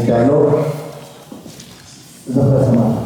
ዳሎ ዝኽረ ሰማዕታት።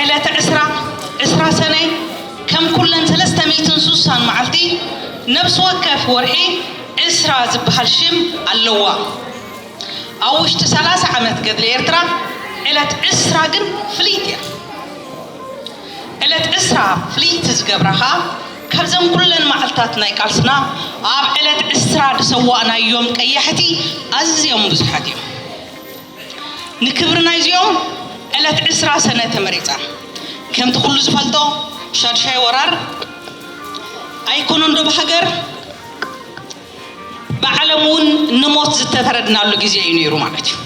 ዕለት ዕስራ፣ ዕስራ ሰነ፣ ከም ኩለን ሰለስተ ሚእትን ስሳን መዓልቲ፣ ነብሲ ወከፍ ወርሒ ዕስራ ዝበሃል ሽም ኣለዋ። ኣብ ውሽጢ ሰላሳ ዓመት ገድሊ ኤርትራ፣ ዕለት ዕስራ ግን ፍልይቲ እያ። ዕለት ዕስራ ፍልይቲ ዝገብራ ኸኣ፣ ካብዘን ኩለን መዓልታት ናይ ቃልስና፣ ኣብ ዕለት ዕስራ ዝሰዋእናዮም ቀያሕቲ ኣዝዮም ብዙሓት እዮም። ንክብሪ ናይዚኦም ዕለት ዕስራ ሰነ ተመሪጻ። ከምቲ ኩሉ ዝፈልጦ፣ ሻድሻይ ወራር ኣይኮነን ዶ ብሃገር፣ ብዓለም እውን ንሞት ዝተፈረድናሉ ግዜ እዩ ነይሩ ማለት እዩ።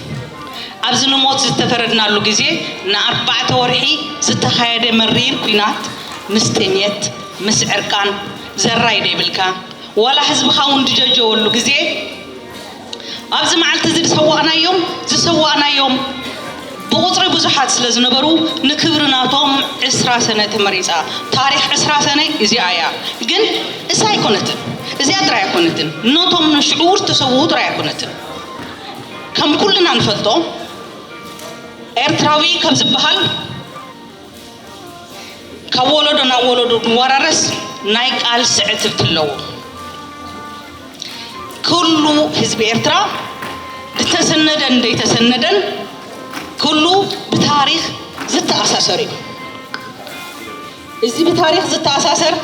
ኣብዚ ንሞት ዝተፈረድናሉ ግዜ፣ ንኣርባዕተ ወርሒ ዝተኻየደ መሪር ኲናት፣ ምስ ጥሜት፣ ምስ ዕርቃን፣ ዘራይ ደይብልካ፣ ዋላ ህዝብኻ እውን ዝጀጀወሉ ግዜ፣ ኣብዚ መዓልቲ እዚ ዝሰዋእናዮም፣ ዝሰዋእናዮም ብቑጽሪ ብዙሓት ስለ ዝነበሩ፣ ንክብሪ ናቶም ዕስራ ሰነ ተመሪጻ። ታሪኽ ዕስራ ሰነ እዚኣ እያ። ግን እሳ ኣይኮነትን፣ እዚኣ ጥራይ ኣይኮነትን፣ ነቶም ንሽዑ ዝተሰውኡ ጥራይ ኣይኮነትን። ከም ኩልና ንፈልጦ፣ ኤርትራዊ ካብ ዝበሃል፣ ካብ ወለዶ ናብ ወለዶ ዝወራረስ ናይ ቃልሲ ዕትብቲ ኣለዎ። ኩሉ ህዝቢ ኤርትራ፣ ዝተሰነደን ዘይተሰነደን፣ ኩሉ ብታሪኽ ዝተኣሳሰር እዩ። እዚ ብታሪኽ ዝተኣሳሰር፣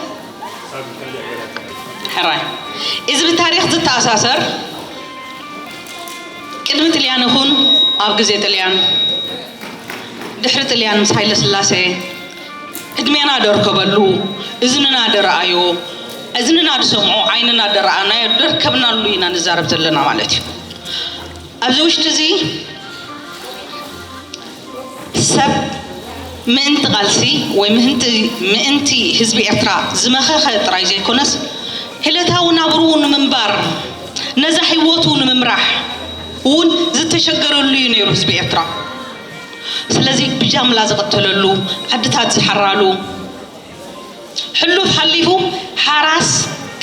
ሕራይ፣ እዚ ብታሪኽ ዝተኣሳሰር፣ ቅድሚ ጥልያን ይኹን ኣብ ግዜ ጥልያን፣ ድሕሪ ጥልያን ምስ ሃይለ ስላሴ፣ ዕድሜና ደርከበሉ፣ እዝንና ደረኣዮ፣ እዝንና ዝሰምዖ፣ ዓይንና ደረኣናዮ፣ ደርከብናሉ ኢና ንዛረብ ዘለና ማለት እዩ። ኣብዚ ውሽጢ እዚ ሰብ ምእንቲ ቃልሲ ወይ ምህንቲ-፣ ምእንቲ ህዝቢ ኤርትራ ዝመኸኸ ጥራይ ዘይኮነስ፣ ዕለታዊ ናብርኡ ንምንባር፣ ነዛ ህይወቱ ንምምራሕ እውን ዝተሸገረሉ እዩ ነይሩ ህዝቢ ኤርትራ። ስለዚ ብጃምላ ዝቐተለሉ፣ ዓድታት ዝሓራሉ፣ ሕሉፍ ሓሊፉ ሓራስ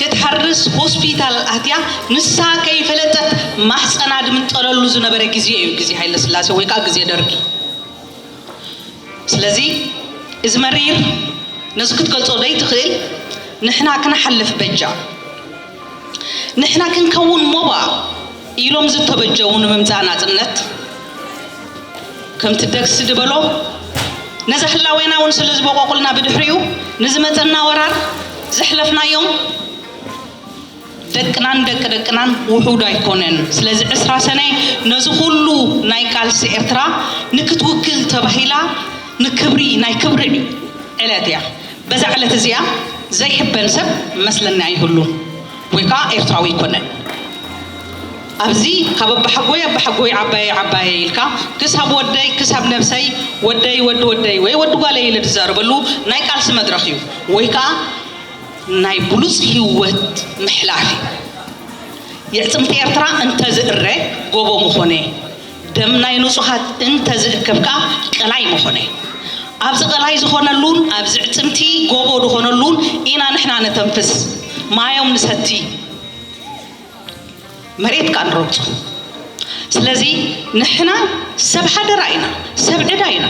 ክትሓርስ ሆስፒታል ኣትያ ንሳ ከይፈለጠት ማሕፀና ዝምንጠለሉ ዝነበረ ግዜ እዩ፣ ግዜ ሃይለ ስላሴ ወይ ከዓ ግዜ ደርጊ። ስለዚ እዚ መሪር፣ ነዚ ክትገልጾ ዘይትኽእል፣ ንሕና ክንሓልፍ በጃ። ንሕና ክንከውን ሞባ ኢሎም ዝተበጀዉ ንምምጻእ ናጽነት፣ ከምቲ ደግሲ ዝበሎ፣ ነዛ ህላዌና እውን ስለ ዝበቆቁልና፣ ብድሕሪኡ ንዝመጸና ወራር ዘሕለፍናዮም ደቅናን ደቂ ደቅናን ውሑድ ኣይኮነን። ስለዚ ዕስራ ሰነ ነዚ ኩሉ ናይ ቃልሲ ኤርትራ ንክትውክል ተባሂላ፣ ንክብሪ፣ ናይ ክብሪ ዕለት እያ። በዛ ዕለት እዚኣ ዘይሕበን ሰብ መስለኒ ኣይህሉን፣ ወይ ከዓ ኤርትራዊ ኣይኮነን። ኣብዚ ካብ ኣባሓጎይ ኣባሓጎይ ዓባየይ ዓባየይ ኢልካ ክሳብ ወደይ ክሳብ ነብሰይ ወደይ ወዲ ወደይ ወይ ወዲ ጓለይ ኢለ ዝዛረበሉ ናይ ቃልሲ መድረኽ እዩ፣ ወይ ከዓ ናይ ብሉጽ ህይወት ምሕላፍ እዩ። የዕጽምቲ ኤርትራ እንተ ዝእረ ጎቦ ምኾነ፣ ደም ናይ ንጹሃት እንተ ዝእከብ ከኣ ቀላይ ምኾነ። ኣብዚ ቀላይ ዝኾነሉን ኣብዚ ዕፅምቲ ጎቦ ዝኾነሉን ኢና ንሕና ነተንፍስ፣ ማዮም ንሰቲ፣ መሬት ከዓ ንረግፁ። ስለዚ ንሕና ሰብ ሓደራ ኢና፣ ሰብ ዕዳ ኢና።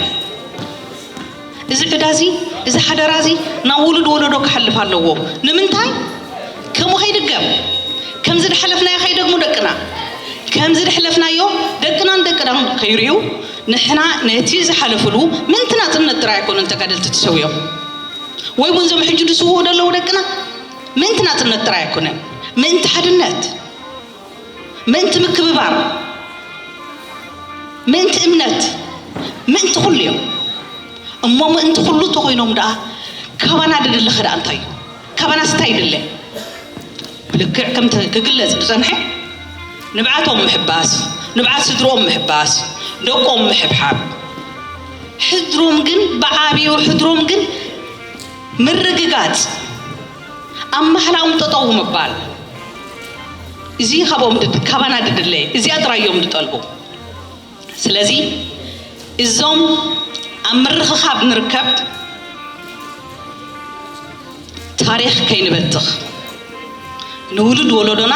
እዚ ዕዳ እዚ፣ እዚ ሓደራ እዚ ናብ ውሉድ ወለዶ ክሓልፍ ኣለዎ። ንምንታይ? ከምኡ ከይድገም፣ ከምዚ ዝሓለፍናዮ ከይደግሙ ደቅና፣ ከምዚ ዝሕለፍናዮ ደቅናን ደቅናን ከይርእዩ፣ ንሕና ነቲ ዝሓለፍሉ ምእንቲ ናጽነት ጥራይ ኣይኮኑን ተጋደልቲ ተሰዊኦም፣ ወይ እውን እዞም ሕጂ ዝስውኡ ዘለዉ ደቅና ምእንቲ ናጽነት ጥራይ ኣይኮነን፣ ምእንቲ ሓድነት፣ ምእንቲ ምክብባር፣ ምእንቲ እምነት፣ ምእንቲ ኩሉ እዮም። እሞ ምእንቲ ኩሉ ተኾይኖም ደኣ ካባና ድድለ ኸ ደኣ እንታይ እዩ? ካባናስ እንታይ ይድለ? ብልክዕ ከምቲ ክግለጽ ዝጸንሐ ንብዓቶም ምሕባስ፣ ንብዓት ስድርኦም ምሕባስ፣ ደቆም ምሕብሓብ፣ ሕድሮም ግን ብዓቢኡ ሕድሮም ግን ምርግጋጽ፣ ኣብ ማሕላኦም ጠጠው ምባል፣ እዚ ካብኦም ድድ-፣ ካባና ድድለ፣ እዚኣ ጥራይ እዮም ዝጠልቡ። ስለዚ እዞም ኣብ ምርኽኻብ ንርከብ ታሪኽ ከይንበትኽ፣ ንውሉድ ወለዶና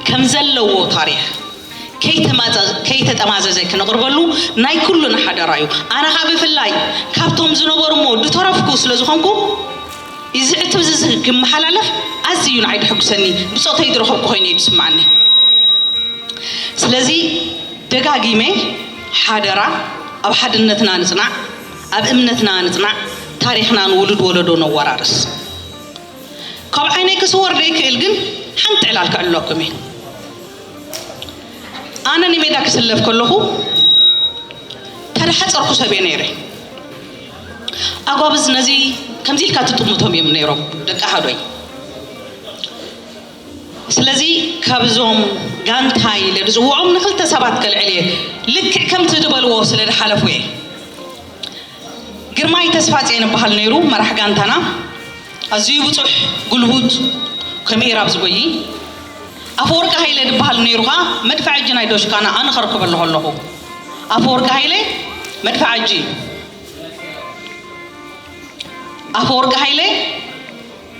ከም ዘለዎ ታሪኽ ከይተማዘ-፣ ከይተጠማዘዘ ክነቕርበሉ ናይ ኩሉና ሓደራ እዩ። ኣነ ኸኣ ብፍላይ ካብቶም ዝነበሩ እሞ ዝተረፍኩ ስለ ዝኾንኩ፣ እዚ ዕትብ እዚ ክመሓላለፍ ኣዝዩ ንዓይ ደሐጉሰኒ፣ ብጾተይ ዝረኸብኩ ኮይኑ እዩ ዝስምዓኒ። ስለዚ ደጋጊመ ሓደራ፣ ኣብ ሓድነትና ንጽናዕ፣ ኣብ እምነትና ንጽናዕ፣ ታሪኽና ንውሉድ ወለዶ ነወራርስ። ካብ ዓይነይ ክስወር ዘይክእል ግን ሓንቲ ዕላል ከዕልለኩም እየ። ኣነ ንሜዳ ክስለፍ ከለኹ ተዳሓጸርኩ ሰብ እየ ነይረ። ኣጓብዝ ነዚ ከምዚ ኢልካ ትጥምቶም እዮም ነይሮም ደቂ ኣሃዶይ። ስለዚ ካብዞም ጋንታ ኢለ ዝጽውዖም ንኽልተ ሰባት ከልዕል እየ፣ ልክዕ ከምቲ ዝበልዎ ስለ ዝሓለፉ እየ። ግርማይ ተስፋጽዮን ይበሃል ነይሩ መራሕ ጋንታና፣ ኣዝዩ ብጹሕ፣ ጉልቡት፣ ከም ኢራብ ዝጎዪ። ኣፈወርቂ ሃይለ ዝበሃል ነይሩ ኸኣ መድፍዕ እጂ ናይ ዶሽካና ኣነ ከርክበሉ ከለኹ። ኣፈወርቂ ሃይለ መድፍዕ እጂ። ኣፈወርቂ ሃይለ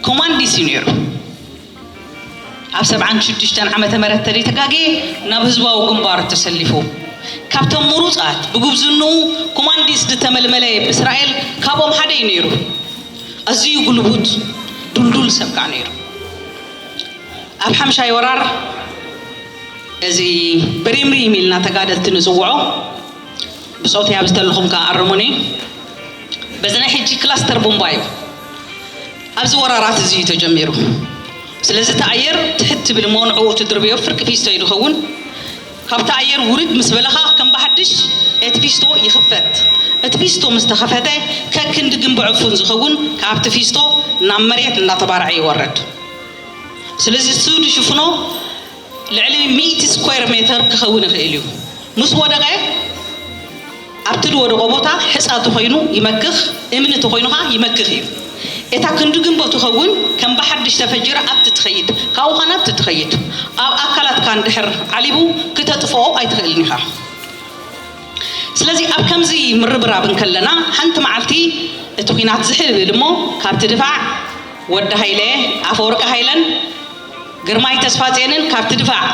ኮማንዲስ እዩ ነይሩ። ኣብ ሰብዓን ሽዱሽተን ዓመተ ምህረት ተደይተጋግየ ናብ ህዝባዊ ግንባር ተሰሊፉ። ካብቶም ምሩጻት ብጉብዝንኡ ኮማንዲስ ዝተመልመለ ብእስራኤል ካብኦም ሓደ እዩ ነይሩ። ኣዝዩ ጉልቡት፣ ዱልዱል ሰብ ከዓ ነይሩ። ኣብ ሓምሻይ ወራር እዚ ብሪምሪም ኢልና ተጋደልቲ ንጽውዖ፣ ብጾተይ ኣብ ዝተለኹም ከኣ ኣርሙኒ። በዚ ናይ ሕጂ ክላስተር ቦምባ እዩ ኣብዚ ወራራት እዚ እዩ ተጀሚሩ። ስለዚ እቲ ኣየር ትሕት ትብል እሞ ንዕኡ ትድርብዮ ፍርቂ ፊስቶ እዩ ዝኸውን። ካብቲ ኣየር ውርድ ምስ በለኻ ከም ብሓድሽ እቲ ፊስቶ ይኽፈት። እቲ ፊስቶ ምስ ተኸፈተ ከክንዲ ግንቢ ዕፉን ዝኸውን ካብቲ ፊስቶ ናብ መሬት እናተባርዐ ይወርድ። ስለዚ እሱ ዝሽፍኖ ልዕሊ ሚእቲ ስኩዌር ሜተር ክኸውን ይኽእል እዩ። ምስ ወደቐ ኣብቲ ዝወደቖ ቦታ ሕፃ ተኾይኑ ይመክኽ፣ እምኒ ተኾይኑ ኸዓ ይመክኽ እዩ። እታ ክንዲ ግንቦ ትኸውን ከም ብሓድሽ ተፈጂራ ኣብቲ ትኸይድ፣ ካብኡ ኸዓ ናብቲ ትኸይድ። ኣብ ኣካላትካ እንድሕር ዓሊቡ ክተጥፍኦ ኣይትኽእልን ኢኻ። ስለዚ ኣብ ከምዚ ምርብራብ እንከለና ሓንቲ መዓልቲ እቲ ኲናት ዝሕል ይብል እሞ ካብቲ ድፋዕ ወዲ ሃይለ፣ ኣፈወርቂ ሃይለን ግርማይ ተስፋጼንን ካብቲ ድፋዕ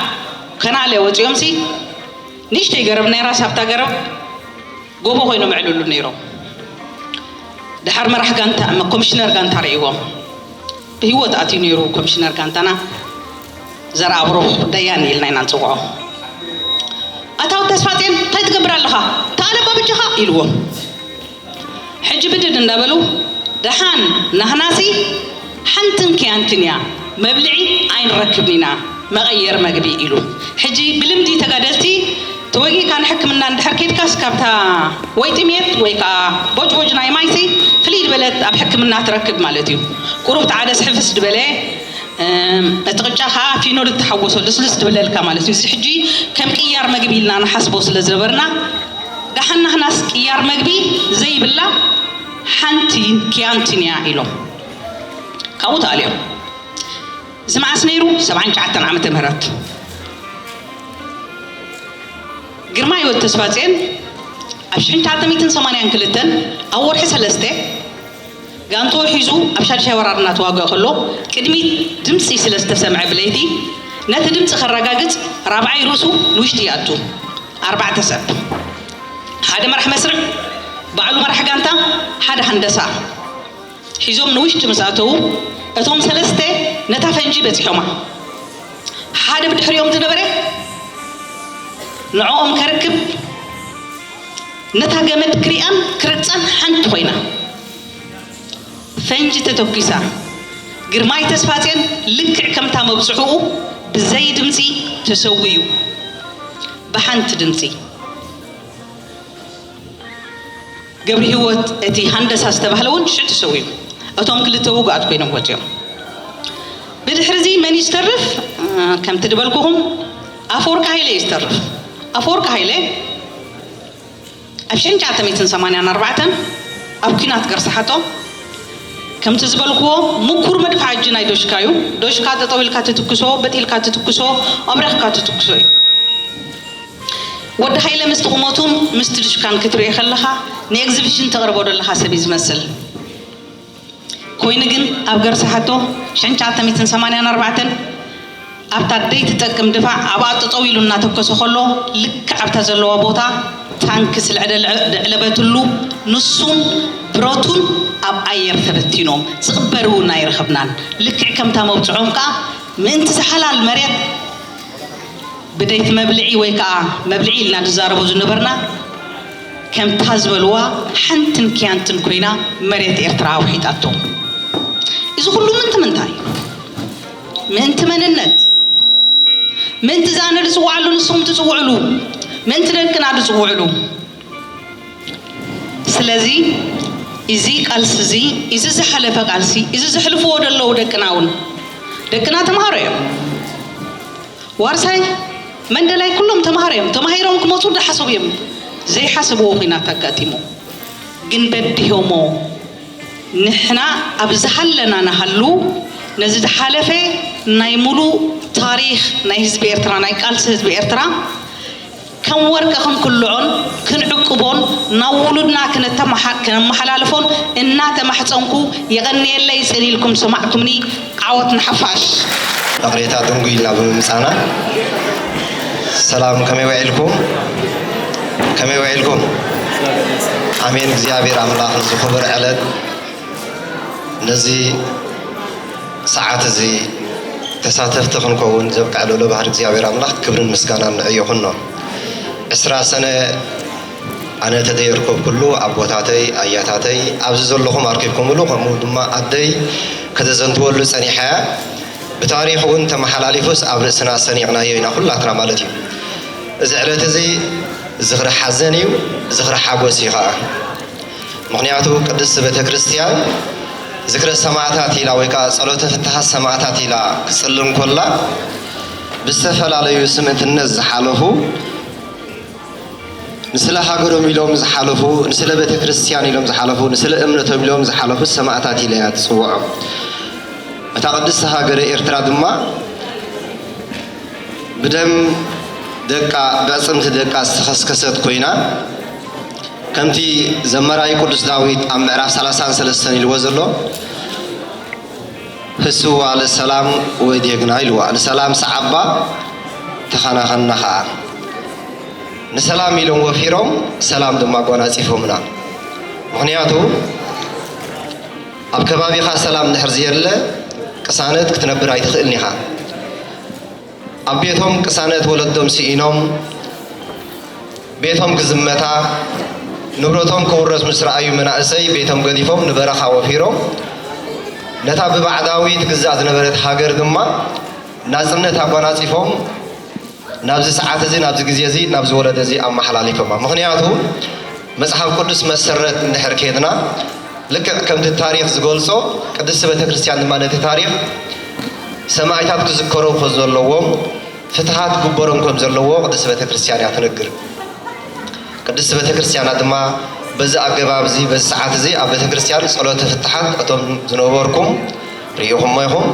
ከናለ ወጺኦምሲ ንእሽተይ ገረብ ነይራስ ኣብታ ገረብ ጎቦ ኮይኖም የዕልሉ ነይሮም። ድሓር መራሕ ጋንታ፣ ኮሚሽነር ጋንታ ርእይዎም ብህይወት ኣትዩ ነይሩ። ኮሚሽነር ጋንታና ዘርኣብሩኽ ደያን ኢልና ኢና ንጽውዖ። ኣታው ተስፋጼን እንታይ ትገብር ኣለኻ? ተኣለባ ብጃኻ ኢልዎም። ሕጂ ብድድ እንዳበሉ ደሓን ናህናሲ ሓንትን ክያንትን እያ፣ መብልዒ ኣይንረክብን ኢና፣ መቐየር መግቢ ኢሉ። ሕጂ ብልምዲ ተጋደልቲ ተወጊእካ ንሕክምና እንድሕር ከይድካስ ካብታ ወይ ጥሜት ወይ ከዓ ቦጅቦጅ ናይ ማይሲ ፍልይ ዝበለት ኣብ ሕክምና ትረክብ ማለት እዩ። ቁሩብ ተዓደስ ሕፍስ ዝበለ እም፣ እቲ ቅጫ ኸዓ ፊኖ ዝተሓወሶ ልስልስ ትብለልካ ማለት እዩ። እዚ ሕጂ ከም ቅያር መግቢ ኢልና ንሓስቦ ስለ ዝነበርና፣ ደሓን ናህናስ ቅያር መግቢ ዘይብላ ሓንቲ ክያንቲን እያ ኢሎም። ካብኡ ተኣልዮም። እዚ መዓስ ነይሩ? ሰብዓን ትሽዓተን ዓመተ ምህረት። ግርማይ ወዲ ተስፋጼን ኣብ ሽሕን ትሽዓተ ሚእትን ሰማንያን ክልተን ኣብ ወርሒ ሰለስተ ጋንትኡ ሒዙ ኣብ ሻድሻይ ወራር እናተዋግአ ከሎ ቅድሚት ድምፂ ስለ ዝተሰምዐ ብለይቲ ነቲ ድምፂ ከረጋግፅ ራብዓይ ርእሱ ንውሽጢ ይኣቱ። ኣርባዕተ ሰብ፣ ሓደ መራሕ መስርዕ፣ ባዕሉ መራሕ ጋንታ፣ ሓደ ሃንደሳ ሒዞም ንውሽጢ ምስ ኣተዉ እቶም ሰለስተ ነታ ፈንጂ በፂሖማ። ሓደ ብድሕሪኦም ዝነበረ ንዕኦም ከርክብ ነታ ገመድ ክሪኣን ክረግፃን ሓንቲ ኮይና ፈንጂ ተተኲሳ። ግርማይ ተስፋጼን ልክዕ ከምታ መብፅሑኡ ብዘይ ድምፂ ተሰዊኡ። ብሓንቲ ድምፂ ገብሪ ህይወት እቲ ሃንደሳ ዝተባህለ እውን ሽዕ ተሰዊኡ። እቶም ክልተ ውጉኣት ኮይኖም ወፂኦም። ብድሕሪ እዚ መን እዩ ዝተርፍ? ከምቲ ዝበልኩኹም ኣፈወርቂ ሃይለ እዩ ዝተርፍ። ኣፈወርቂ ሃይለ ኣብ ሽሕን ትሽዓተ ሚእትን ሰማንያን ኣርባዕተን ኣብ ኲናት ገርሰሓቶ ከምቲ ዝበልክዎ ምኩር መድፍዓጂ ናይ ዶሽካ እዩ። ዶሽካ ጠጠው ኢልካ ትትኩሶ፣ በጥ ኢልካ ትትኩሶ፣ ኣብሪኽካ ትትኩሶ እዩ። ወዲ ሃይለ ምስቲ ቁመቱን ምስቲ ድሽካን ክትሪኦ ከለኻ ንኤግዚቢሽን ተቕርቦ ዘለኻ ሰብ እዩ ዝመስል። ኮይኑ ግን ኣብ ገርሰሓቶ ሽሕን ትሽዓተ ሚእትን ሰማንያን ኣርባዕተን ኣብታ ደይትጠቅም ድፋዕ ኣብኣ ጠጠው ኢሉ እናተኮሰ ከሎ ልክዕ ኣብታ ዘለዋ ቦታ ታንክ ስለ ደዕለበትሉ ንሱን ብረቱን ኣብ ኣየር ተበቲኖም ዝቕበር እውን ኣይረኸብናን። ልክዕ ከምታ መብፅዖም ከዓ ምእንቲ ዝሓላል መሬት ብደይት መብልዒ ወይ ከዓ መብልዒ ኢልና ንዛረቦ ዝነበርና ከምታ ዝበልዋ ሓንትን ክያንትን ኮይና መሬት ኤርትራ ኣውሒጣቶ። እዚ ኩሉ ምንቲ ምንታይ? ምንቲ መንነት፣ ምንቲ ዛነ ዝፅውዓሉ ንስኹም ትፅውዕሉ፣ ምንቲ ደቅና ዝፅውዕሉ። ስለዚ እዚ ቃልሲ እዚ፣ እዚ ዝሓለፈ ቃልሲ፣ እዚ ዘሕልፍዎ ዘለዉ ደቅና እውን፣ ደቅና ተምሃሮ እዮም። ዋርሳይ፣ መንደላይ ኩሎም ተምሃሮ እዮም። ተማሂሮም ክመፁ ዝሓሰቡ እዮም። ዘይሓሰብዎ ኩናት ኣጋጢሙ ግን በዲሆሞ። ንሕና ኣብ ዝሃለና ንሃሉ ነዚ ዝሓለፈ ናይ ሙሉእ ታሪኽ ናይ ህዝቢ ኤርትራ፣ ናይ ቃልሲ ህዝቢ ኤርትራ ከም ወርቂ ክንክልዖን ክንዕቅቦን ናብ ውሉድና ክነተመሓ-፣ ከነመሓላልፎን እናተማሕፀንኩ የቐንየለይ። ፅን ኢልኩም ሰማዕኩምኒ። ዓወት ንሓፋሽ። ይቕሬታ ድንጉ ኢልና ብምምጻና። ሰላም፣ ከመይ ውዒልኩም? ከመይ ውዒልኩም? ኣሜን። እግዚኣብሔር ኣምላኽ ነዚ ክቡር ዕለት፣ ነዚ ሰዓት እዚ ተሳተፍቲ ክንከውን ዘብቅዐ ልኡለ ባህሪ እግዚኣብሔር ኣምላኽ ክብርን ምስጋናን ንዕዮ ይኹኖ። ዕስራ ሰነ ኣነ ተደየርከብኩሉ ኣቦታተይ፣ ኣያታተይ፣ ኣብዚ ዘለኹም ኣርኪብኩምሉ፣ ከምኡ ድማ ኣደይ ከተዘንትወሉ ጸኒሓ እያ። ብታሪኽ እውን ተመሓላሊፉስ ኣብ ርእስና ሰኒቕናዮ ኢና ኩላትና ማለት እዩ። እዚ ዕለት እዚ ዝኽሪ ሓዘን እዩ፣ ዝኽሪ ሓጎስ እዩ ኸኣ። ምኽንያቱ ቅድስቲ ቤተ ክርስቲያን ዝኽረ ሰማዕታት ኢላ ወይ ከኣ ጸሎተ ፍትሓት ሰማዕታት ኢላ ክትጽሊ እንኮላ ብዝተፈላለዩ ስምእትነት ዝሓለፉ ንስለ ሃገሮም ኢሎም ዝሓለፉ፣ ንስለ ቤተ ክርስቲያን ኢሎም ዝሓለፉ፣ ንስለ እምነቶም ኢሎም ዝሓለፉ ሰማእታት ኢላ እያ ትጽውዖም። እታ ቅድስቲ ሃገረ ኤርትራ ድማ ብደም ደቃ፣ ብዕጽምቲ ደቃ ዝተኸስከሰት ኮይና፣ ከምቲ ዘመራይ ቅዱስ ዳዊት ኣብ ምዕራፍ ሰላሳን ሰለስተን ኢልዎ ዘሎ፣ ህስዋ ለሰላም ወዴግና ኢልዋ። ንሰላም ሰዓባ ተኸናኸንና ኸዓ። ንሰላም ኢሎም ወፊሮም፣ ሰላም ድማ ኣጓናጺፎምና። ምኽንያቱ፣ ኣብ ከባቢኻ ሰላም እንድሕር ዘየለ፣ ቅሳነት ክትነብር ኣይትኽእልን ኢኻ። ኣብ ቤቶም ቅሳነት ወለዶም ስኢኖም፣ ቤቶም ክዝመታ፣ ንብረቶም ክውረስ ምስ ረኣዩ መናእሰይ ቤቶም ገዲፎም ንበረኻ ወፊሮም፣ ነታ ብባዕዳዊ ትግዛእ ዝነበረት ሃገር ድማ ናጽነት ኣጓናጺፎም፣ ናብዚ ሰዓት እዚ፣ ናብዚ ግዜ እዚ፣ ናብዚ ወለዶ እዚ ኣመሓላሊፎማ። ምኽንያቱ፣ መጽሓፍ ቅዱስ መሰረት እንድሕር ኬድና፣ ልክዕ ከምቲ ታሪኽ ዝገልጾ፣ ቅድስቲ ቤተ ክርስቲያን ድማ ነቲ ታሪኽ ሰማእታት ክዝከሩ ከም ዘለዎም፣ ፍትሓት ክግበሮም ከም ዘለዎ ቅድስቲ ቤተ ክርስቲያን እያ ትነግር። ቅድስቲ ቤተ ክርስቲያና ድማ በዚ ኣገባብ እዚ፣ በዚ ሰዓት እዚ ኣብ ቤተ ክርስቲያን ጸሎተ ፍትሓት እቶም ዝነበርኩም ርኢኹሞ ኢኹም።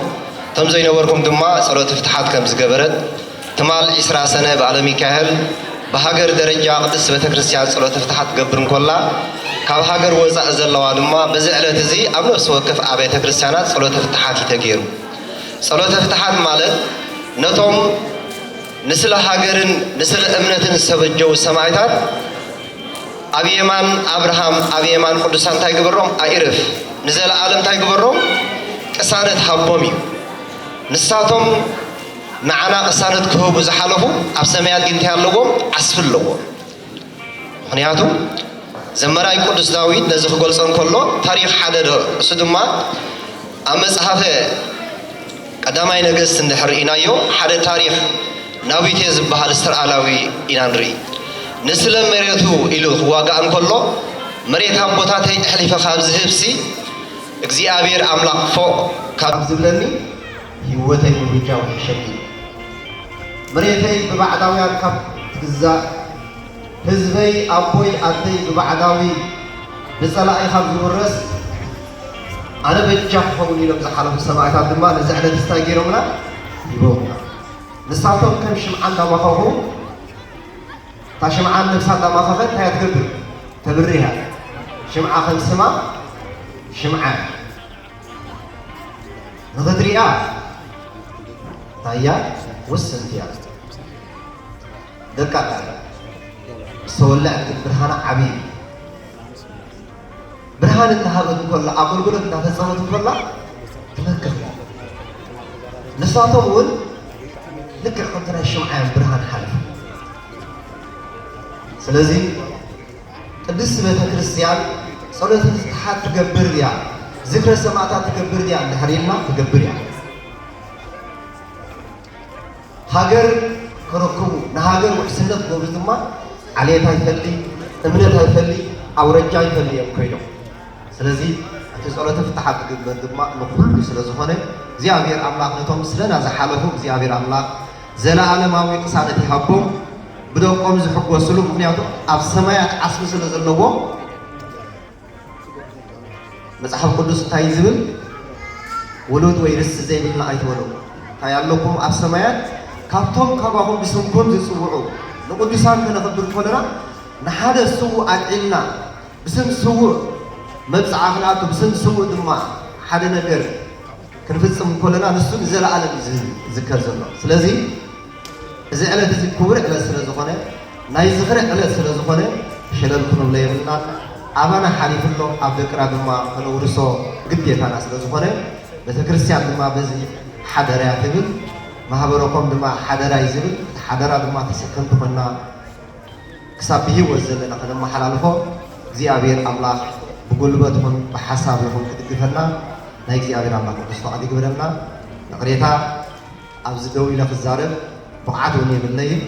እቶም ዘይነበርኩም ድማ ጸሎተ ፍትሓት ከም ዝገበረት፣ ትማል ዒስራ ሰነ በዓለ ሚካኤል ብሃገር ደረጃ ቅድስት ቤተ ክርስቲያን ጸሎተ ፍትሓት ትገብር እንኮላ፣ ካብ ሃገር ወጻኢ ዘለዋ ድማ በዚ ዕለት እዚ ኣብ ነፍሲ ወከፍ ኣብያተ ክርስቲያናት ጸሎተ ፍትሓት እዩ ተገይሩ። ጸሎተ ፍትሓት ማለት ነቶም ንስለ ሃገርን ንስለ እምነትን ዝተበጀዉ ሰማዕታት ኣብ የማን ኣብርሃም፣ ኣብ የማን ቅዱሳን እንታይ ግበሮም? ኣይእረፍ። ንዘለኣለም እንታይ ግበሮም? ቅሳነት ሃቦም እዩ። ንሳቶም ንዓና ቅሳነት ክህቡ ዝሓለፉ ኣብ ሰማያት ግን እንታይ ኣለዎም? ዓስቢ ኣለዎም። ምኽንያቱ ዘመራይ ቅዱስ ዳዊት ነዚ ክገልጾ እንከሎ ታሪኽ ሓደ ዶ-፣ እሱ ድማ ኣብ መጽሓፈ ቀዳማይ ነገስት እንድሕር ርኢናዮ፣ ሓደ ታሪኽ ናቡቴ ዝበሃል እስተርኣላዊ ኢና ንርኢ። ንስለ መሬቱ ኢሉ ክዋጋእ እንከሎ፣ መሬት ኣቦታተይ ኣሕሊፈ ካብ ዝህብሲ፣ እግዚኣብሔር ኣምላኽ ፎእ ካብ ዝብለኒ፣ ህይወተይ ምብጃው ይሕሸኒ። መሬተይ ብባዕዳውያን ካብ ትግዛእ፣ ህዝበይ ኣቦይ ኣደይ ብባዕዳዊ ብጸላኢ ካብ ዝውረስ፣ ኣነ በጃ ክኸውን ኢሎም ዝሓለፉ ሰማእታት ድማ ነዚ ዕለት እንታይ ገይሮምና? ሂቦምና። ንሳቶም ከም ሽምዓ እንዳመኸኹ፣ እታ ሽምዓ ነብሳ እንዳመኸኸት እንታይ እያ ትገብር? ተብርህ እያ። ሽምዓ ከም ስማ ሽምዓ እያ። ንኽትሪኣ እንታይ እያ? ውስንቲ እያ። ደቃቕ እያ። ዝተወልዐት ግን ብርሃና ዓብዪ እዩ። ብርሃን እናሃበት እንከላ፣ ኣገልግሎት እናፈጸመት እንከላ ትመክር። ንሳቶም እውን ልክዕ ከምቲ ናይ ሽምዓ እዮም ብርሃን ሓለፉ። ስለዚ ቅድስቲ ቤተ ክርስቲያን ጸሎተ ፍትሓት ትገብር ድያ? ዝክረ ሰማዕታት ትገብር ድያ? እንድሕር ኢልና ትገብር እያ። ሃገር ክረክቡ፣ ንሃገር ውሕስነት ክገብሩ ድማ ዓሌት ኣይፈሊ፣ እምነት ኣይፈሊ፣ ኣውረጃ ኣይፈሊ እዮም ኮይኖም። ስለዚ እቲ ጸሎተ ፍትሓት ዝግበር ድማ ንኹሉ ስለ ዝኾነ እግዚኣብሔር ኣምላኽ ነቶም ስለና ዝሓለፉ እግዚኣብሔር ኣምላኽ ዘለኣለማዊ ቅሳነት ይሃቦም፣ ብደቆም ዝሕጎስሉ፣ ምኽንያቱ ኣብ ሰማያት ዓስቢ ስለ ዘለዎም። መጽሓፍ ቅዱስ እንታይ እዩ ዝብል? ውሉድ ወይ ርስቲ ዘይብልና ኣይትበሉ። እንታይ ኣለኩም ኣብ ሰማያት? ካብቶም ካባኹም ብስምኩም ዝጽውዑ ንቅዱሳን ከነኽብር ከለና ንሓደ ስዉእ ኣልዒልና ብስም ስዉእ መብጽዓ ክንኣቱ፣ ብስም ስዉእ ድማ ሓደ ነገር ክንፍጽም ከለና ንሱ ንዘለኣለም እዩ ዝዝከር ዘሎ። ስለዚ እዚ ዕለት እዚ ክቡር ዕለት ስለ ዝኾነ፣ ናይ ዝኽሪ ዕለት ስለ ዝኾነ፣ ሸለል ክንብሎ የብልናን። ኣባና ሓሊፉ ኣሎ፣ ኣብ ደቅና ድማ ከነውርሶ ግዴታና ስለ ዝኾነ፣ ቤተ ክርስቲያን ድማ በዚ ሓደራ እያ ትብል፣ ማህበረኮም ድማ ሓደራ እዩ ዝብል። እቲ ሓደራ ድማ ተሰከምቲ ኮይንና ክሳብ ብህይወት ዘለና ከነመሓላልፎ እግዚኣብሔር ኣምላኽ ብጉልበት ይኹን ብሓሳብ ይኹን ክድግፈና ናይ እግዚኣብሔር ኣምላኽ ቅዱስ ፈቓድ ይግበረልና። ይቕሬታ፣ ኣብዚ ደው ኢለ ክዛረብ ብቕዓት እውን የብለይን፣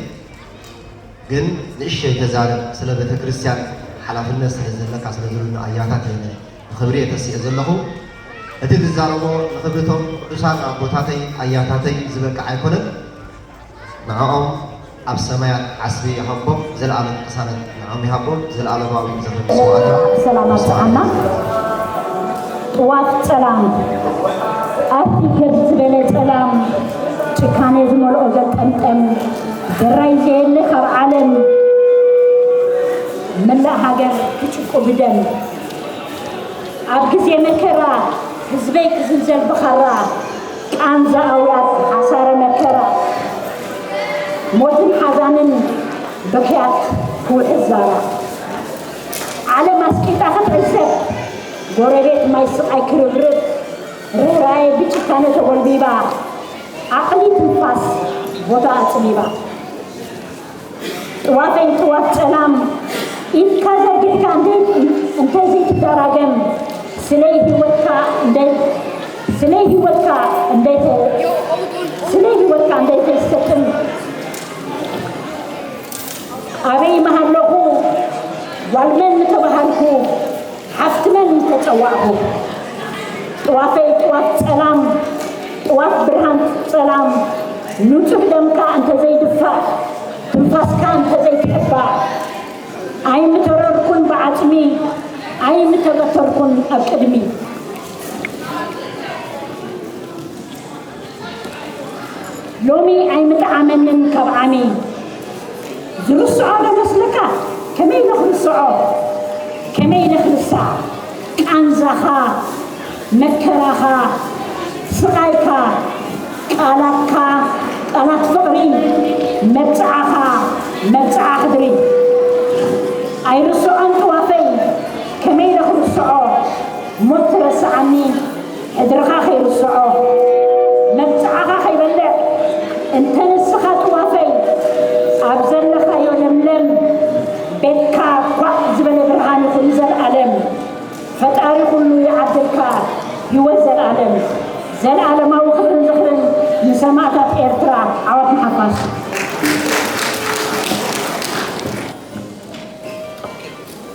ግን ንእሽተይ ተዛረብ፣ ስለ ቤተ ክርስቲያን ሓላፍነት ስለ ዘለካ፣ ስለ ዝብሉና ኣያታት እየ ንኽብሪ እየ ተሲኤ ዘለኹ። እቲ ትዛረቦ ንኽብሪ እቶም ቅዱሳን ኣቦታተይ ኣያታተይ ዝበቅዕ ኣይኮነን። ንዕኦም ኣብ ሰማያት ዓስቢ ይሃቦም፣ ዘለኣለም ቅሳነት ንዕኦም ይሃቦም፣ ዘለኣለማዊ ዝኽሪ ምስዋኣና። ሰላም ኣብጽዓና። ጥዋፍ ጸላም፣ ኣብቲ ገብ ዝበለ ጸላም፣ ጭካኔ ዝመልኦ ዘጠምጠም፣ ደራይ ዘየለ ካብ ዓለም፣ መላእ ሃገር ትጭቁ ብደም። ኣብ ግዜ መከራ፣ ህዝበይ ክዝልዘል ብኻራ፣ ቃንዛ ኣውያት ሓሳረ መከራ፣ ሞትን ሓዛንን በክያት ክውሕዝ ዛራ። ዓለም ኣስቂጣ ክትዕዘብ፣ ጎረቤት ማይ ስቓይ ክርብርብ፣ ርህራሄ ብጭካነ ተጎልቢባ፣ ዓቕሊ ትንፋስ ቦታ ኣጽቢባ። ጥዋፈይ ጥዋፍ ጸላም፣ ኢድካ ዘርጊሕካ እንተ-፣ እንተዘይትደራገም፣ ስለ ህይወትካ እንደ-፣ ስለ ህይወትካ እንደ-፣ ስለ ህይወትካ እንደተሰጥም፣ ኣበይ ምሃለኹ፣ ጓል መን ምተባሃልኩ፣ ሓፍቲ መን ምተጸዋዕኩ። ጥዋፈይ ጥዋፍ ጸላም፣ ጥዋፍ ብርሃን ጸላም፣ ንጹህ ደምካ እንተዘይድፋእ፣ ትንፋስካ እንተዘይትሕባእ፣ ኣይምተረርኩን ብዓጽሚ፣ ኣይምተበተርኩን ኣብ ቅድሚ። ሎሚ ኣይምጠዓመንን ካብ ዓሚ፣ ዝርስዖ ዶ ከመይ ኢለ ክርስዖ? ከመይ ኢለ ክርስዕ? ቃንዛኻ፣ መከራኻ፣ ስቓይካ፣ ቃላትካ፣ ቃላት ፍቕሪ፣ መብጽዓኻ፣ መብጽዓ ሕድሪ። ኣይርስዖን ጥዋፈይ፣ ከመይ ኢለ ክርስዖ? ሞት ትረስዓኒ፣ ሕድርኻ ከይርስዖ፣ መብጽዓኻ ከይበልዕ፣ እንተ ንስኻ ጥዋፈይ፣ ኣብ ዘለኻዮ ለምለም ቤትካ ኳዕ ዝበለ ብርሃን ይኹን ንዘለኣለም። ፈጣሪ ኩሉ ይዓድልካ፣ ህይወት ዘለኣለም። ዘለኣለማዊ ክብርን ዝኽርን ንሰማእታት ኤርትራ። ዓወት ንሓፋሽ።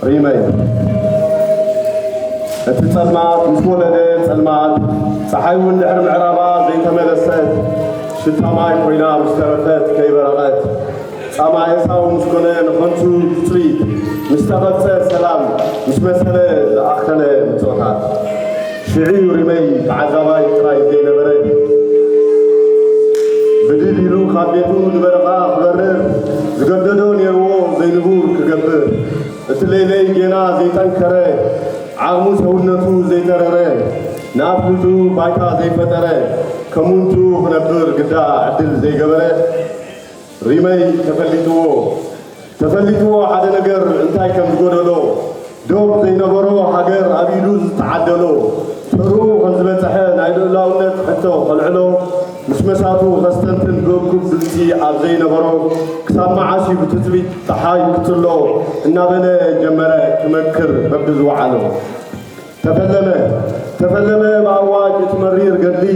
ሪመይ፣ እቲ ጸልማት ምስ ወለደ ጸልማት፣ ጸሓይ እውን ድሕሪ ምዕራባ ዘይተመለሰት፣ ሽታ ማይ ኮይና ምስ ተረፈት ከይበረቐት፣ ጻማ ኤሳው ምስ ኮነ ንኸንቱ ትጽቢት፣ ምስ ተቐብጸ ሰላም፣ ምስ መሰለ ዝኣኸለ ምጽኦታት። ሽዑ ሪመይ ተዓዛባይ ጥራይ ዘይነበረ፣ ብድድ ኢሉ ካብ ቤቱ ንበረቓ ክበርር ዝገደዶ ነይርዎ ዘይንቡር ክገብር። እቲ ለይለይ ጌና ዘይጠንከረ፣ ዓቕሙ ሰውነቱ ዘይተረረ፣ ንኣፍልጡ ባይታ ዘይፈጠረ፣ ከም ውንቱ ክነብር ግዳ ዕድል ዘይገበረ፣ ሪመይ ተፈሊጥዎ፣ ተፈሊጥዎ ሓደ ነገር እንታይ ከም ዝጎደሎ፣ ዶብ ዘይነበሮ ሃገር ኣብ ኢዱ ዝተዓደሎ፣ ተርኡ ከም ዝበጽሐ ናይ ልኡላውነት ሕቶ ከልዕሎ፣ ምስ መሳቱ ከስተንትን ብእኩብ ድምጺ ኣብ ዘይነበሮ፣ ክሳብ መዓስ እዩ ብትጽቢት ጸሓይ ክጽሎ እናበለ ጀመረ ክመክር በብዝወዓሎ። ተፈለመ ተፈለመ ብኣዋጅ እቲ መሪር ገድሊ፣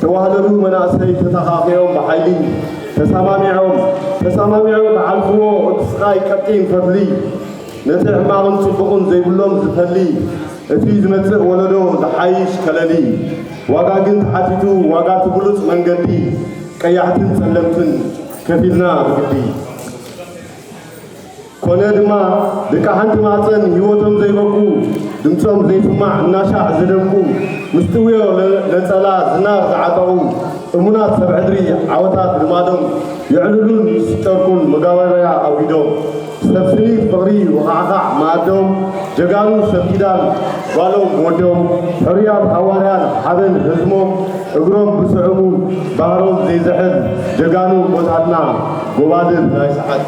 ተዋህለሉ መናእሰይ ተተኻኺኦም ብሓይሊ፣ ተሰማሚዖም ተሰማሚዖም ክሓልፍዎ እቲ ስቓይ ቀጢን ፈትሊ፣ ነቲ ሕማቕን ጽቡቕን ዘይብሎም ዝፈሊ፣ እቲ ዝመጽእ ወለዶ ዝሓይሽ ከለሊ፣ ዋጋ ግን ተሓቲቱ ዋጋ እቲ ብሉጽ መንገዲ፣ ቀያሕትን ጸለምትን ከፊልና ብግዲ። ኮነ ድማ ደቂ ሓንቲ ማህፀን ህይወቶም ዘይበቁ፣ ድምፆም ዘይስማዕ እናሻዕ ዝደምቁ፣ ምስ ጥውዮ ነፀላ ዝናር ዝዓጠቑ እሙናት ሰብ ሕድሪ ዓወታት ልማዶም የዕልሉን ይስጨርቁን መጋበርያ ኣውጊዶም፣ ሰብ ስኒት ፍቕሪ ወኻዕኻዕ መኣዶም ጀጋኑ ሰብ ኪዳን ጓሎም ወዶም ሕሩያት ሃዋርያን ሓበን ህዝሞም እግሮም ብስዕሙ ባህሮም ዘይዝሕል ጀጋኑ ቦታትና ጎባልል ናይ ሰዓት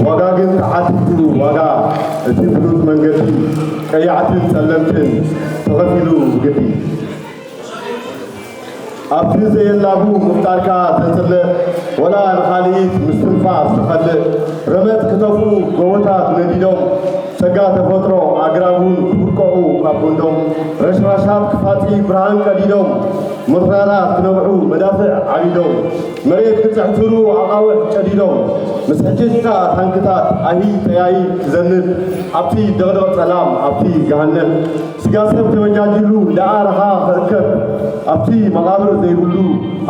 ዋጋ ግን ተሓቲቱ ዋጋ እቲ ፍሉጥ መንገዲ ቀያሕትን ጸለምትን ተኸፊሉ ብግዲ ኣብቲ ዘየላቡ ምፍጣርካ ዘጽልእ ወላ ንኻልኢት ምስትንፋስ ዝኸልእ ረመጽ ክተፍኡ ጎቦታት ነዲዶም ጸጋ ተፈጥሮ ኣግራብ እውን ክብርቀቑ ካብ ጎንዶም ረሽራሻት ክፋጺ ብርሃን ቀዲዶም ምኽራራት ክነብዑ መዳፍዕ ዓቢዶም መሬት ክጽሕትሩ ኣቓውሕ ጨዲዶም ምስ ሕጅጅታ ታንክታት ኣሂ ጠያይ ክዘንብ ኣብቲ ደቕደቕ ጸላም ኣብቲ ገሃነም ስጋ ሰብ ተበጃጂሉ ደኣ ረኻ ክእከብ ኣብቲ መቓብር ዘይብሉ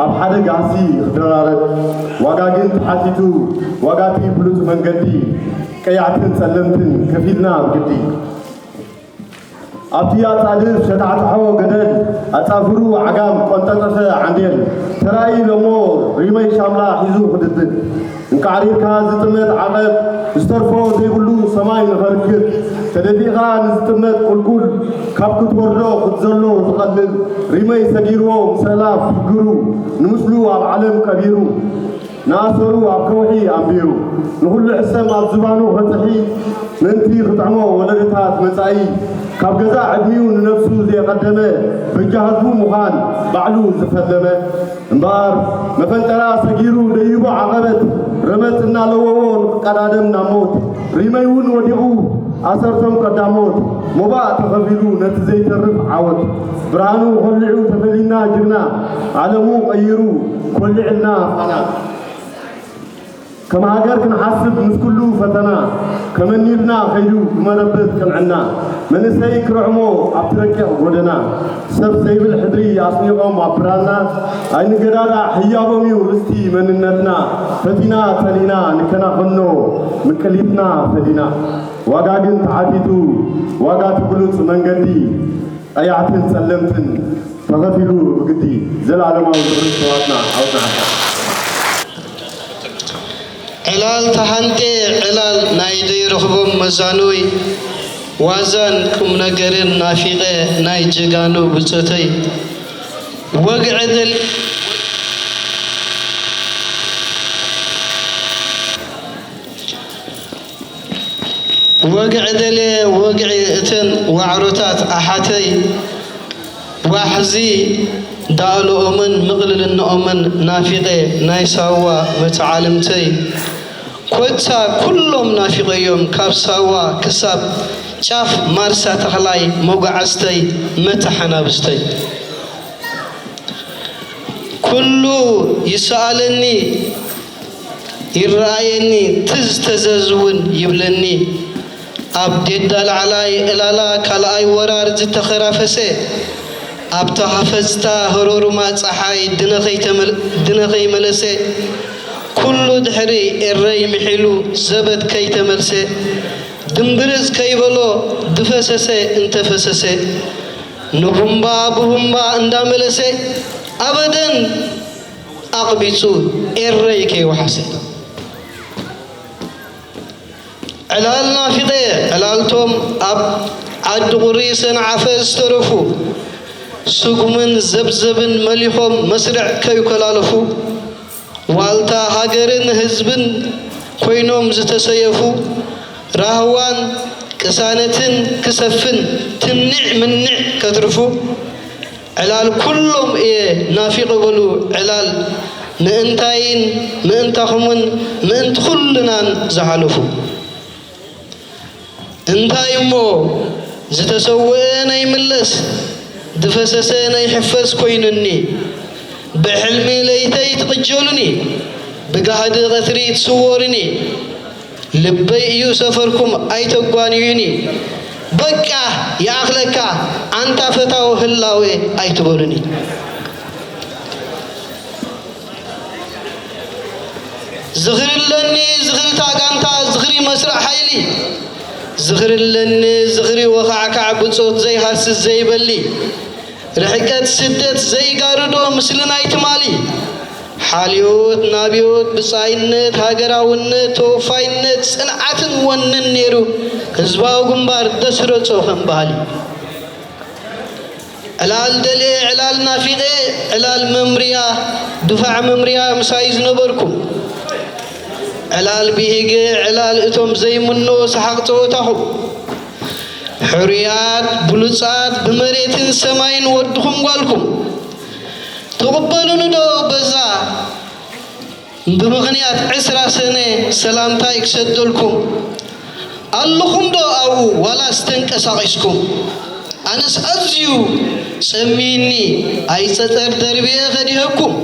ኣብ ሓደ ጋህሲ ክደራረብ ዋጋ ግን ተሓቲቱ ዋጋቲ ብሉጽ መንገዲ ቀያሕትን ጸለምትን ከፊልና ብግዲ ኣብቲ ኣጻድፍ ሸታዕታሖ ገደል ኣጻፍሩ ዓጋም ቆንጠጠፈ ዓንዴል ተራእዩ ኢሎሞ ሪመይ ሻምላ ሒዙ ክድብድ እንቃዕሪርካ ዝጥመት ዓቐብ ዝተርፎ ዘይብሉ ሰማይ ንኸርክብ ተደፊእኻ ንዝጥመት ቁልቁል ካብ ክትወርዶ ክትዘሎ ዝቐልል ሪመይ ሰጊርዎ ምሰላ ፍግሩ ንምስሉ ኣብ ዓለም ቀቢሩ ንኣሰሩ ኣብ ከውሒ ኣንቢሩ ንኹሉ ሕሰም ኣብ ዝባኑ ከጥሒ ምእንቲ ክጥዕሞ ወለደታት መጻኢ ካብ ገዛእ ዕድሚኡ ንነብሱ ዘየቐደመ በጃ ህዝቡ ምዃን ባዕሉ ዝፈለመ እምበኣር መፈንጠራ ሰጊሩ ደይቡ ዓቐበት ረመጽ እናለወዎ ንኽቀዳደም ናብ ሞት ሪመይ እውን ወዲቑ ኣሰርቶም ቀዳሞት ሞባእ ተኸፊሉ ነቲ ዘይተርፍ ዓወት ብርሃኑ ኾሊዑ ተፈሊና ጅግና ዓለሙ ቀይሩ ኮሊዕልና ፋና ከም ሃገር ክንሓስብ ምስ ኩሉ ፈተና ከመኒልና ኸይዱ ብመረበት ቅንዕና መንእሰይ ክርዕሞ ኣብቲ ረቂቕ ጎደና ሰብ ዘይብል ሕድሪ ኣስኒቖም ኣብ ብራና ኣይንገዳዳ ህያቦም እዩ ርስቲ መንነትና ፈቲና ጸሊእና ንከናኸኖ ምቅሊትና ፈሊና ዋጋ ግን ተሓቲቱ ዋጋ እቲ ብሉጽ መንገዲ ቀያሕትን ጸለምትን ተኸፊሉ ብግዲ ዘልኣለማዊ ዝኽሪ ሰዋትና ኣውጽዓካ። ዕላል ተሃንጤ ዕላል ናይ ዘይረኽቦም መዛኑይ፣ ዋዛን ቁምነገርን ናፊቐ ናይ ጀጋኑ ብጾተይ፣ ወግዒ ደል-፣ ወግዒ ደልየ ወግዒ እተን ዋዕሮታት ኣሓተይ፣ ዋሕዚ ዳእልኦምን ምቕልልንኦምን ናፊቐ ናይ ሳዋ መተዓልምተይ፣ ኮታ ኩሎም ናፊቐዮም ካብ ሳዋ ክሳብ ጫፍ ማርሳ ተኽላይ መጓዓዝተይ መተሓናብስተይ። ኩሉ ይሰኣለኒ ይረኣየኒ ትዝ ተዘዝ እውን ይብለኒ። ኣብ ዴዳ ላዕላይ ዕላላ ካልኣይ ወራር ዝተኸራፈሰ፣ ኣብታ ሃፈዝታ ህሮሩማ ጸሓይ ድነ ከይተመል-፣ ድነ ከይመለሰ፣ ኩሉ ድሕሪ ኤረይ ምሒሉ ዘበት ከይተመልሰ፣ ድምብርጽ ከይበሎ ድፈሰሰ እንተፈሰሰ፣ ንቡምባ ብቡምባ እንዳመለሰ፣ ኣበደን ኣቕቢጹ ኤረይ ከይወሓሰ። ዕላል ናፊቐ፣ ዕላልቶም ኣብ ዓዲ ቁሪ ሰንዓፈ ዝተረፉ፣ ስጉምን ዘብዘብን መሊኾም መስርዕ ከይኮላለፉ፣ ዋልታ ሃገርን ህዝብን ኮይኖም ዝተሰየፉ፣ ራህዋን ቅሳነትን ክሰፍን ትንዕ ምንዕ ከትርፉ፣ ዕላል ኩሎም እየ ናፊቐ በሉ ዕላል ምእንታይን ምእንታኹምን ምእንቲ ኩልናን ዝሓለፉ። እንታይ እሞ ዝተሰውአ ናይ ምለስ ዝፈሰሰ ናይ ሕፈስ ኮይኑኒ፣ ብሕልሚ ለይተይ ትቕጀሉኒ፣ ብጋህዲ ቐትሪ ትስወሩኒ። ልበይ እዩ ሰፈርኩም ኣይተጓንዩኒ። በቃ ይኣኽለካ ኣንታ ፈታዊ ህላዌ ኣይትበሉኒ። ዝኽሪ ኣለኒ ዝኽሪ ታጋንታ ዝኽሪ መስርዕ ሓይሊ። ዝኽሪ ኣለኒ ዝኽሪ ወኻዕካዕ ብጾት ዘይሃስስ ዘይበሊ። ርሕቀት ስደት ዘይጋርዶ ምስሊ ናይ ትማሊ። ሓልዮት ናብዮት ብጻይነት ሃገራውነት ተወፋይነት ጽንዓትን ወንን ነይሩ ህዝባዊ ግንባር ደስረጾ ከም ባህሊ። ዕላል ደልየ ዕላል ናፊቐ ዕላል መምርያ ድፋዕ መምርያ ምሳይ ዝነበርኩም። ዕላል ብሂገ ዕላል እቶም ዘይምኖ ሰሓቕ ጸወታኹም። ሕሩያት ብሉጻት ብመሬትን ሰማይን ወድኹም ጓልኩም። ትቕበሉኒ ዶ በዛ ብምኽንያት ዕስራ ሰነ ሰላምታይ ክሰደልኩም ኣለኹም ዶ ኣብኡ ዋላስ ተንቀሳቒስኩም? ኣነስ ኣዝዩ ጸሚኒ ኣይጸጸር ደርብየ ከዲሀኩም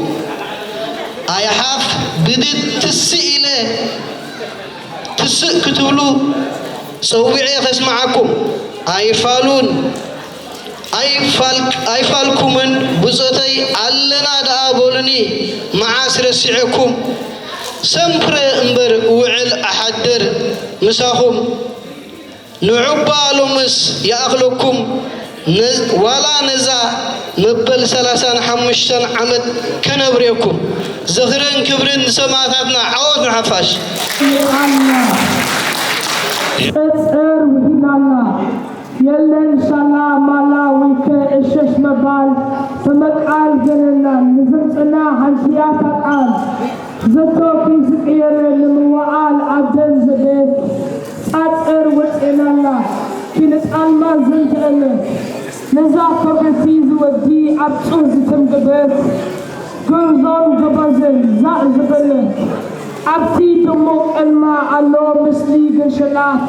ኣይሓፍ ብድድ ትስእ ኢለ ትስእ ክትብሉ ጸዊዐ ከስምዓኩም ኣይፋሉን ኣይፋል-፣ ኣይፋልኩምን ብጾተይ ኣለና ደኣ በሉኒ መዓስ ረሲዐኩም ሰምፕረ እምበር እውዕል ኣሓድር ምሳኹም ንዑባ ሎምስ ይኣኽለኩም ነ-፣ ዋላ ነዛ መበል ሰላሳን ሓሙሽተን ዓመት ከነብርየኩም። ዝኽርን ክብርን ንሰማእታትና። ዓወት ንሓፋሽ። ጸጸር ውሂናና የለን ሻላ ማላ ውልከ እሸሽ መባል ተመቃል ገነና ንዝምጽና ሓንቲያታ ቃል ዘቶ ክይዝቅየረ ንምዋዓል ኣብ ደም ዘበት ጻጸር ወጽኤናላ ኪንጣልማ ዘንተአለ ነዛ ኮበቲ ዝወዲ ኣብ ጹር ዝተምገበት ጎንዞን ጎበዝን ዛዕ ዝበለ ኣብቲ ድሙቕ ዕልማ ኣሎ ምስሊ ገንሸላት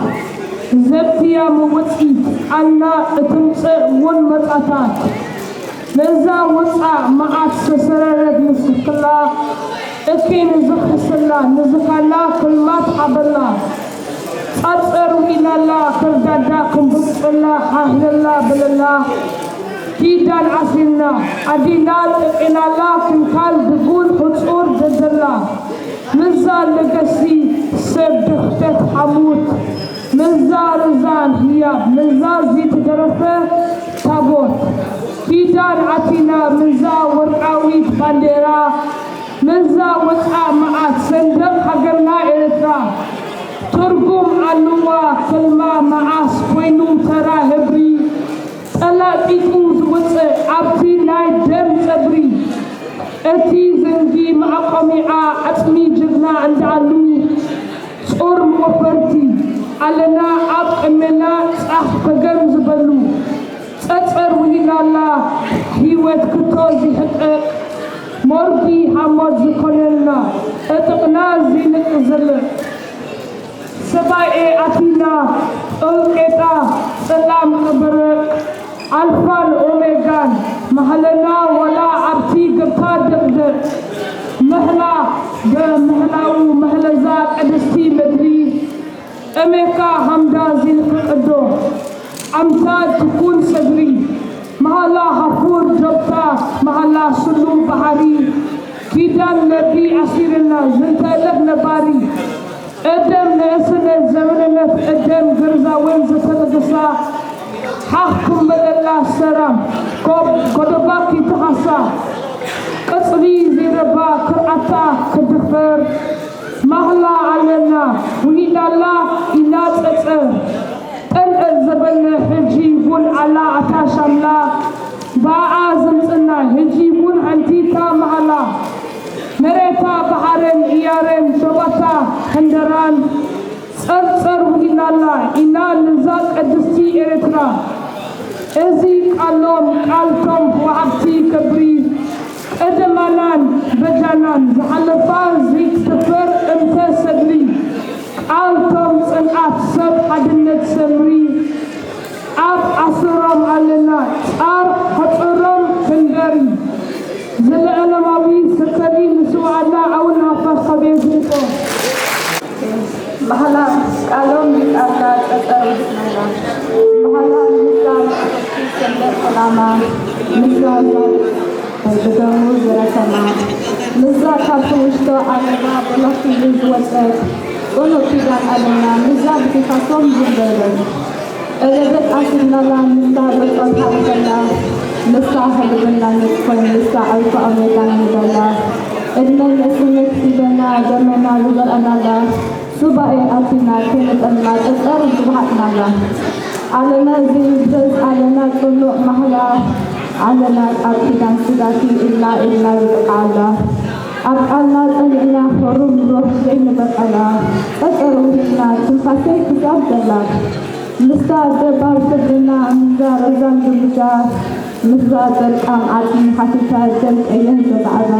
ዘብትያ መወጺት ኣላ እትምጽእ እውን መጻታት ነዛ ውጻእ መዓት ዝተሰረረት ንስክላ እኪ ንዝኽስላ ንዝኻላ ክልማት ሓበላ ጻጸር ውኢላላ ከርዳዳ ክንቡጽላ ሓህለላ በለላ ኪዳን ዓሲልና ዓዲና ጠቂናላ ክንካል ድጉል ሕጹር ደደላ ምዛ ለገሲ ሰብ ድኽተት ሓሙት ምዛ ርዛን ህያብ ምዛ ዝተደረፈ ታቦት ኪዳን ዓቲና ምዛ ወርቃዊት ባንዴራ ምዛ ወጻእ መዓት ሰንደቕ ሃገርና ኤርትራ ትርጉም ኣለዋ ሕልማ መዓስ ኮይኑ ተራ ህብሪ፣ ጠላቂጡ ዝወፅእ ኣብቲ ናይ ደም ፀብሪ። እቲ ዘንጊ መኣቋሚዓ ዓፅሚ ጅግና እንዳኣሉ፣ ጾር መወፈርቲ ኣለና ኣብ ቅድሜና ጻሕ ፈገም ዝበሉ። ጸጸር ውሂናላ ህይወት ክቶ ዚሕቀቅ፣ ሞርዲ ሃሞት ዝኾነልና፣ ዕጥቕና ዚንቅ ዝልእ። ሰባኤ ኣቲና፣ ጦልቄጣ ጸላም ቅብርቕ፣ ኣልፋን ኦሜጋን ማህለና፣ ዋላ ኣብቲ ገብታ ድቕድቕ፣ ምህላ በምህላዉ መህለዛ ቅድስቲ ምድሪ፣ እሜካ ሃምዳ ዚንክቅዶ፣ ኣምታ ትኩን ሰግሪ፣ መሃላ ሃፉር ዶብታ፣ መሃላ ስሉ ባሕሪ፣ ኪዳን ነቢ ኣሲርና፣ ዝንተ ዕለት ነባሪ። እደም ንእስነት ዘመንነት እደም ግርዛወን ዝተበገሳ፣ ሓኽ ክመለላ ሰራም፣ ኮብ-፣ ኮደባኪ ተኻሳ፣ ቅጽሊ ዘይረባ ክርኣታ ክድፈር፣ ማህላ ኣለና ውሂናላ ኢና ጸጸር። ጠንጠን ዘበለ ሕጂ ቡን ኣላ ኣታ ሻምላ፣ ብኣኣ ዘምጽና ሕጂ ቡን ሓንቲታ ማህላ። መሬታ ባሕረን እያረን ሸባታ ሕንደራን ጸርጸር ውሂናላ ኢና ንዛ ቅድስቲ ኤርትራ። እዚ ቃሎም ቃልቶም ወሃብቲ ክብሪ ቀደማናን በጃናን ዝሓለፋ ዘይትሰፈር እንተ ሰግሪ። ቃልቶም ጽንዓት ሰብ ሓድነት ሰምሪ። ኣብ ኣስሮም ኣለና ጻር ሓጽሮም ክንደሪ። ዘለኣለማዊ ስከሪ ንስውኣትና ኣውና ፋስ ከቤት ዝንቆ። ማሕላ ቃሎም ቢቃልካ ጸጸር ውድናና። ማሕላ ንሳ ሰንደቅ ዕላማ ንሳ ብደሙ ዝረሰማ። ንሳ ካብ ትውሽቶ ኣለና በለኽቲሉ ዝወጸት ጽኑዕ ኪዳን ኣለና። ንዛ ብቲፋሶም ዝንበረን ቀለበት ኣስርናላ። ንሳ ብጾት ሓሊፈላ። ንሳ ሕልብና ንጽፎን ንሳ ኣልፋ ኦሜጋን ንበላ። ዕድመን ንእስነት ኪደና ደመና ዝዘርኣናላ። ሱባኤ ኣቲና ከይንጠልማ ጸጸር ዝወሃጥናላ። ኣለና ዘይብገስ ኣለና ጽኑዕ ማሕላ። ኣለና ቃል ኪዳን ስጋኪ ኢልና ኢልና ዝጥቃዓላ። ኣብ ቃልና ጸኒዕና ፈሩም ሩሕ ዘይንበቀላ። ጸጸር ውሂጥና ትንፋሰይ ክሳብ ዘላ። ንሳ ገባር ፍርድና ምዛ ረዛን ግምጃ። ምስዛ ጸልቃም ዓጽሚ ሓቲታ ደም ቀይሕ ዘጻዕዳ።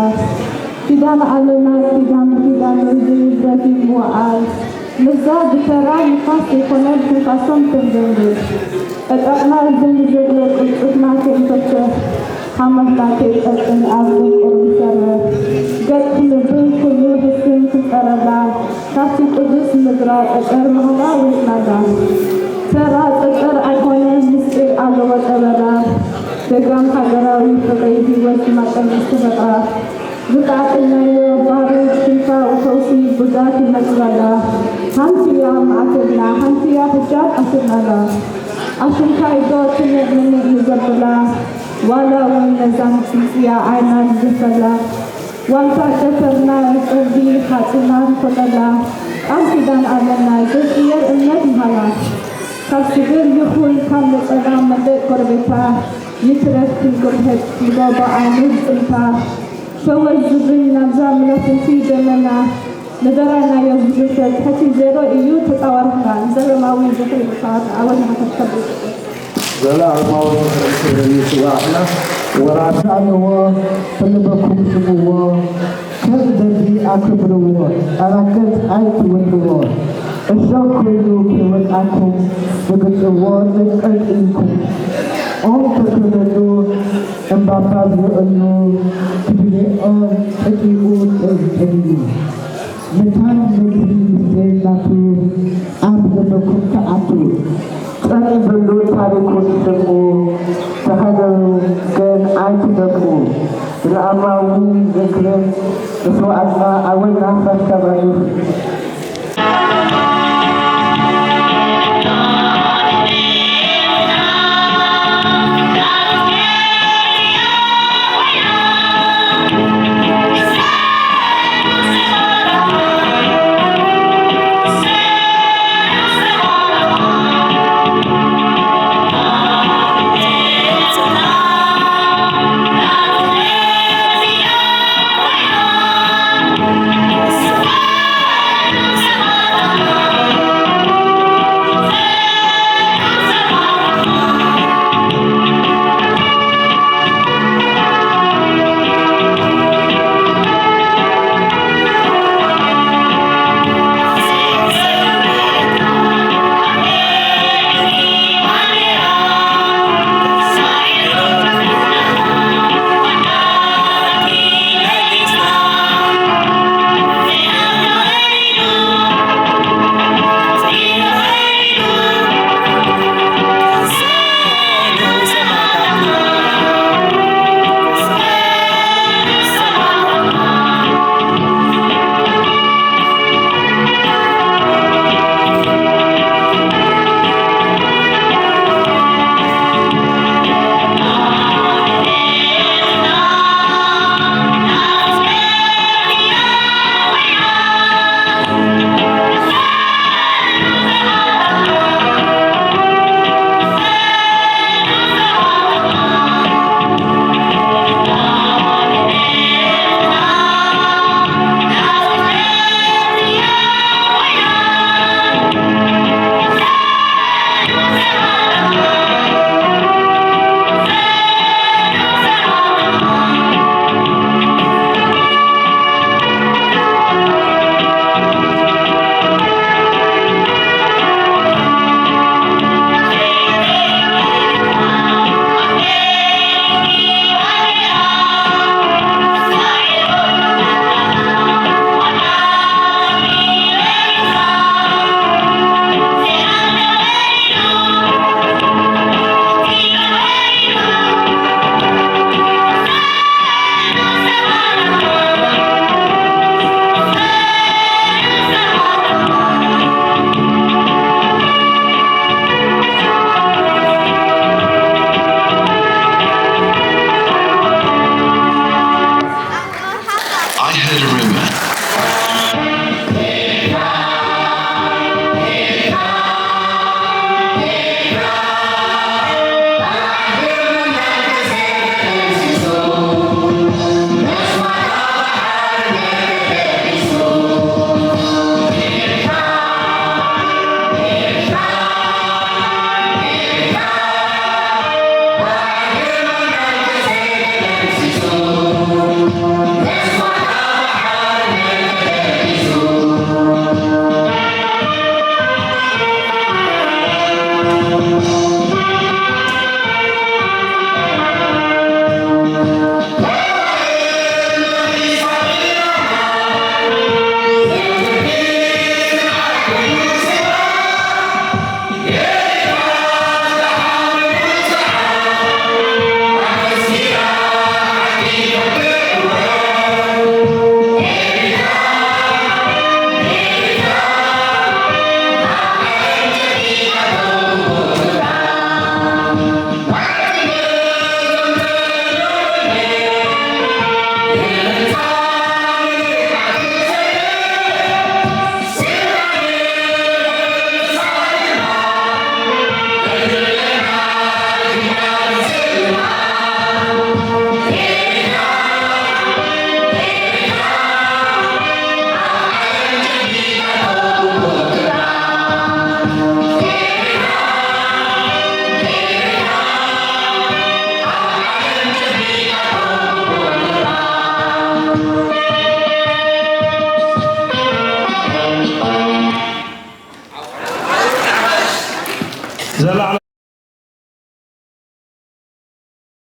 ኪዳን ኣለና ኪዳን ኪዳን ዘይዘጊ ምውዓል። ምስዛ ብተራ ንፋስ ዘይኮነ ትንፋሶም ተንዘንዝር። ዕጠቕና ዘይዘግሎ ቅልጡፍና ከይንፈትሕ። ሓመድና ከይቀጥን ኣብ ድንቁር ንሰርሕ። ገጽ ክንብል ኩሉ ህስም ክንጸረላ። ካብቲ ቅዱስ ምድራ ጸጸር ማህላ ውሂጥናላ። ተራ ጸጸር ኣይኮነ ምስጢር ኣለዎ ጸበላ። ደጋም ሃገራዊ ፍቕሪ ህይወት ዝማጠን ዝተፈጥራ። ዝጣዕቅናዮ ባርድ ክንፋ ፈውሲ ቡዳ ትመጽናላ። ሓንቲያ ማዕተብና ሓንቲያ ሕጃብ ኣስርናላ። ኣሽንካይ ዶ ትንዕ ምንዕ ንዘብላ። ዋላ እውን ነዛን ጽንጽያ ዓይና ዝፈላ። ዋልታ ጨፈርና ንጸልዲ ሓጽና ንኾነላ። ቃል ኪዳን ኣለና ዘይቅየር እምነት ምሃላ። ካብ ስግር ይኹን ካብ ነጸላ መንደቅ ጎረቤታ። ይትረፍ ክንቁርሕጥ ንጎቦ ዓይኑ ዝጽንታ። ሸወት ዝብል ናብዛ ምለፍንቲ ደመና። ንደራናዮ ዝግልፈት ሕጂ ዜሮ እዩ ተጻዋርና። ንዘለማዊ ዝኽሪ ብጽዋት ኣወል ንሓፈት ከብል። ዘላለማዊ ዝኽርን ክብርን ይስዋዕና። ወራሲ ኣለዎ ክልበኩም ስምዎ፣ ከም ደርጊ ኣክብርዎ፣ ኣራገጽ ኣይትወድዎ። እሾኽ ኮይኑ ከይወድኣኩም፣ ብግጽዎ ጥንቅቕ ኢልኩም። ኦም ተተለሉ፣ ዕምባባ ዝርእሉ፣ ክድኔኦም ጠቂኡ ጥልጥሉ። መታን ምድሪ ምስ ዘይናቱ ኣብ ልብኩም ክኣቱ። ጸኒዕሉ ታሪኹ ትስሙ፣ ተኸደኑ ግን ኣይትደክሙ። ዘለኣለማዊ ዝክርን ንስውኣትና ኣወልና ፈከባዩ።